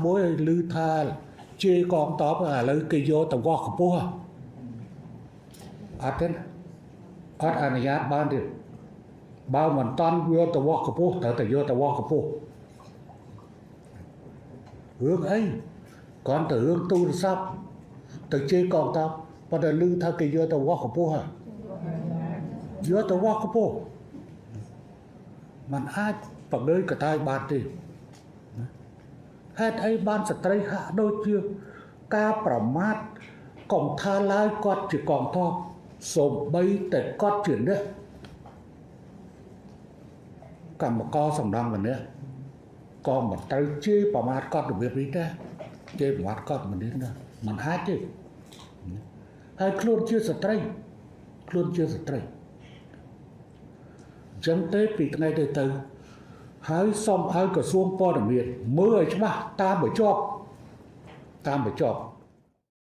មួយឮថាជេរកងតបឥឡូវគេយកទៅវាស់កម្ពស់អត់ទេអត់អនុញ្ញាតបានទេបើមិនតន់យកទៅវាស់កម្ពស់ត្រូវតែយកទៅវាស់កម្ពស់រឿងអីគ្រាន់តែរឿងទូរស័ព្ទទៅជេរកងតបប៉ុន្តែឮថាគេយកទៅវាស់កម្ពស់ហ่ะយកទៅវាស់កម្ពស់มันអាចបង្ើយកតាយបានទេហេតុអីបានស្ត្រីហាក់ដូចជាការប្រមាថកុំថាឡើយគាត់ជាកងទ័ពសូម្បីតែគាត់ជាអ្នកកម្មករសំដងម្នាក់ក៏មិនត្រូវជេរប្រមាថគាត់របៀបនេះដែរជេរប្រមាថគាត់មិននេះណាมันអាចទេហើយខ្លួនជាស្ត្រីខ្លួនជាស្ត្រីអញ្ចឹងទេពីថ្ងៃទៅទៅហើយសូមឲ្យក្រសួងព័ត៌មានមើលឲ្យច្បាស់តាមបញ្ចប់តាមបញ្ចប់